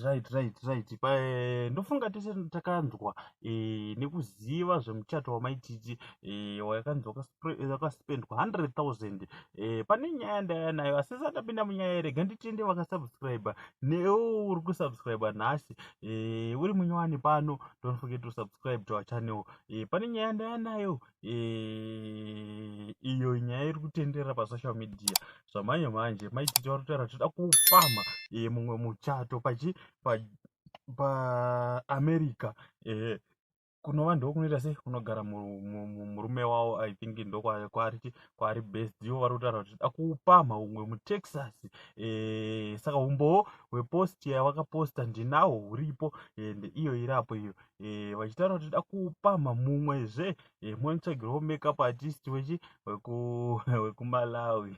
Right. Ndofunga tese takanzwa nekuziva zvemuchato waMaititi wakanzi wakaspendwa 100,000. Pane nyaya ndaya nayo, asi sati ndapinda munyaya, rega nditende vakasubscribe. Newe uri kusubscribe nhasi, uri munyowani pano, don't forget to subscribe to our channel. Pane nyaya ndaya nayo, iyo nyaya iri kutenderera pasocial media zvamanje manje. Maititi vari kutaura, toda kupamha mumwe muchato pachi paAmerica, kunova ndo kunoita sei, kunogara murume wavo. I think ndo kwaari based. Ivo vari kutaura kuti toda kupamha umwe muTexas. Saka umbowo hwepost yavakaposta ndinahwo, huripo, ndeiyo irapo iyo, vachitaura kuti toda kupamha mumwezve, monitsvagirawo makeup artist wechi wekuMalawi.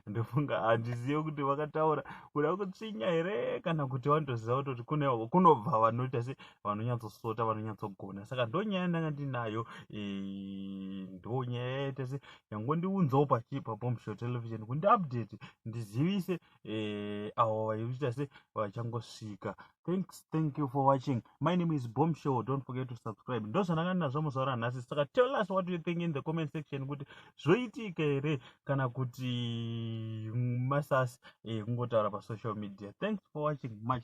Ndofunga handizive kuti vakataura kuda kutsvinya here kana kuti vanotoziva kutoti kunobva vanoita se vanonyatsosota, vanonyatsogona. Saka ndo nyaya ndanga ndinayo, ndo nyaya yaita se yangondiunzawo pachi paBombshow Television kundiupdate, ndizivise avo vaikuita se vachangosvika. Thanks, thank you for watching. My name is Bombshow. Don't forget to subscribe. Ndo zvandanga ndinazvo muzuva ranhasi. Saka tell us what you think in the comment section, kuti zvoitika here kana kuti masasi kungotaura pasocial media. Thanks for watching much.